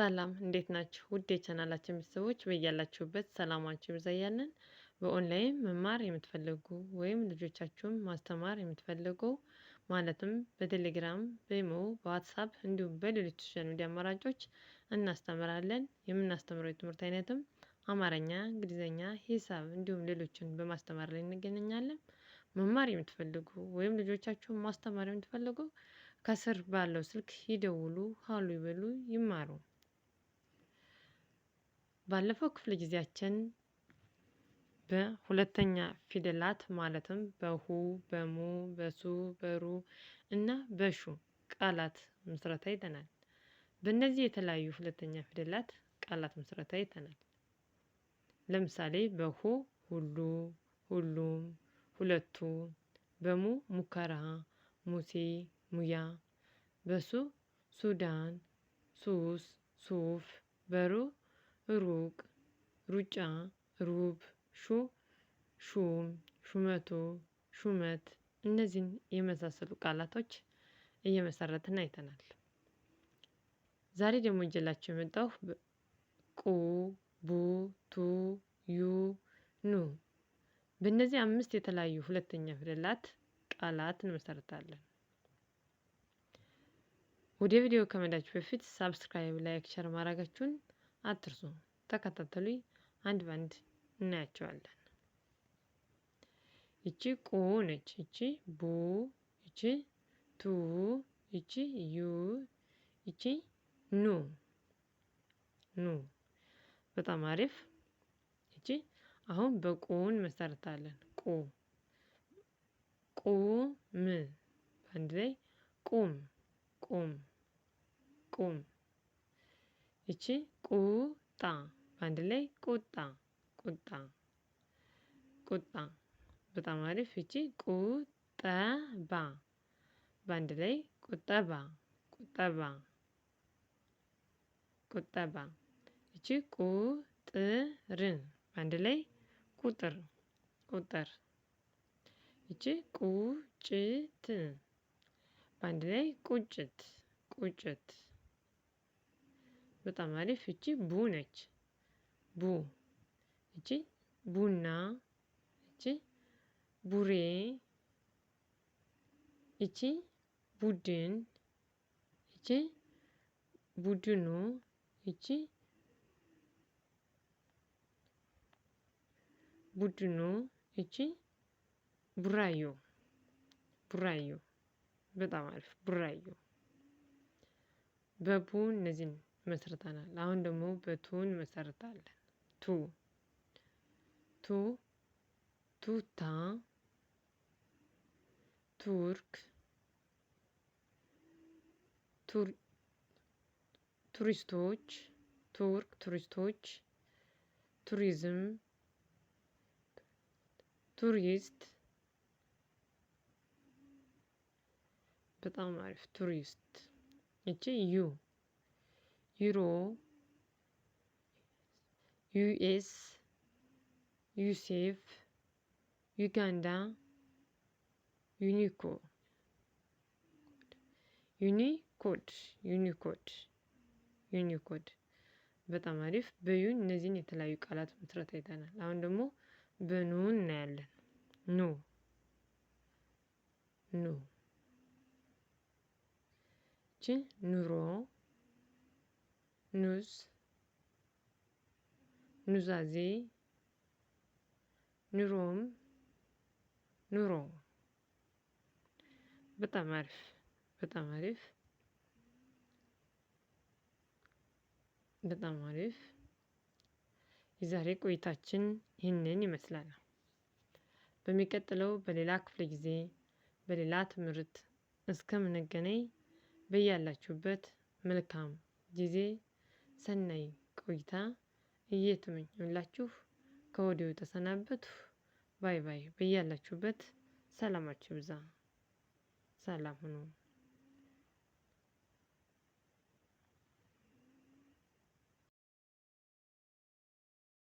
ሰላም እንዴት ናችሁ? ውድ የቻናላችን ቤተሰቦች በያላችሁበት ሰላማችሁ ይብዛ እያልን በኦንላይን መማር የምትፈልጉ ወይም ልጆቻችሁን ማስተማር የምትፈልጉ፣ ማለትም በቴሌግራም፣ በኢሞ፣ በዋትሳፕ እንዲሁም በሌሎች social media አማራጮች እናስተምራለን። የምናስተምረው የትምህርት አይነትም አማርኛ፣ እንግሊዝኛ፣ ሂሳብ እንዲሁም ሌሎችን በማስተማር ላይ እንገኛለን። መማር የምትፈልጉ ወይም ልጆቻችሁን ማስተማር የምትፈልጉ ከስር ባለው ስልክ ይደውሉ፣ ሀሉ ይበሉ፣ ይማሩ። ባለፈው ክፍለ ጊዜያችን በሁለተኛ ፊደላት ማለትም በሁ፣ በሙ፣ በሱ፣ በሩ እና በሹ ቃላት ምስረታ አይተናል። በእነዚህ የተለያዩ ሁለተኛ ፊደላት ቃላት ምስረታ አይተናል። ለምሳሌ በሁ ሁሉ፣ ሁሉም፣ ሁለቱ፣ በሙ ሙከራ፣ ሙሴ፣ ሙያ፣ በሱ ሱዳን፣ ሱስ፣ ሱፍ፣ በሩ ሩቅ፣ ሩጫ፣ ሩብ፣ ሹ፣ ሹም፣ ሹመቱ፣ ሹመት፣ እነዚህን የመሳሰሉ ቃላቶች እየመሰረትን አይተናል። ዛሬ ደግሞ ይዤላችሁ የመጣሁ ቁ፣ ቡ፣ ቱ፣ ዩ፣ ኑ፣ በእነዚህ አምስት የተለያዩ ሁለተኛ ፊደላት ቃላት እንመሰርታለን። ወደ ቪዲዮ ከመሄዳችሁ በፊት subscribe፣ like፣ share ማድረጋችሁን አትርሱ። ተከታተሉኝ፣ አንድ ባንድ እናያቸዋለን። ይቺ ቁ ነች። ይቺ ቡ፣ ይቺ ቱ፣ ይቺ ዩ፣ ይቺ ኑ። ኑ። በጣም አሪፍ። ይቺ አሁን በቁ እንመሰርታለን። ቁ፣ ቁ ም፣ በአንድ ላይ ቁም፣ ቁም፣ ቁም። ይቺ ቁጣ፣ በአንድ ላይ ቁጣ፣ ቁጣ፣ ቁጣ። በጣም አሪፍ። ይቺ ቁጠባ፣ በአንድ ላይ ቁጠባ፣ ቁጠባ፣ ቁጠባ። ይቺ ቁጥር፣ በአንድ ላይ ቁጥር፣ ቁጥር። ይቺ ቁጭት፣ በአንድ ላይ ቁጭት፣ ቁጭት። በጣም አሪፍ። ይቺ ቡ ነች። ቡ። ይቺ ቡና፣ ይቺ ቡሬ፣ ይቺ ቡድን፣ ይቺ ቡድኑ፣ ይቺ ቡድኑ፣ ይቺ ቡራዮ፣ ቡራዮ። በጣም አሪፍ፣ ቡራዮ። በቡ እነዚህን መስርተናል። አሁን ደግሞ በቱ እንመሰርታለን። ቱ፣ ቱ፣ ቱታ፣ ቱርክ፣ ቱሪስቶች፣ ቱርክ ቱሪስቶች፣ ቱሪዝም፣ ቱሪስት። በጣም አሪፍ፣ ቱሪስት። ይቺ ዩ፣ ዩሮ፣ ዩኤስ፣ ዩሴፍ፣ ዩጋንዳ፣ ዩኒኮ ዩኒኮድ፣ ዩኒኮድ፣ ዩኒኮድ። በጣም አሪፍ። በዩ እነዚህን የተለያዩ ቃላት ምስረታ አይተናል። አሁን ደግሞ በኑ እናያለን። ኑ፣ ኑ። ይቺ ኑሮ፣ ኑዝ፣ ኑዛዜ፣ ኑሮም፣ ኑሮ። በጣም አሪፍ፣ በጣም አሪፍ፣ በጣም አሪፍ። የዛሬ ቆይታችን ይህንን ይመስላል። በሚቀጥለው በሌላ ክፍለ ጊዜ በሌላ ትምህርት እስከምንገናኝ በያላችሁበት መልካም ጊዜ፣ ሰናይ ቆይታ እየተመኘሁላችሁ ከወዲሁ ተሰናበትኩ። Bye bye። በያላችሁበት ሰላማችሁ ይብዛ። ሰላም ሁኑ።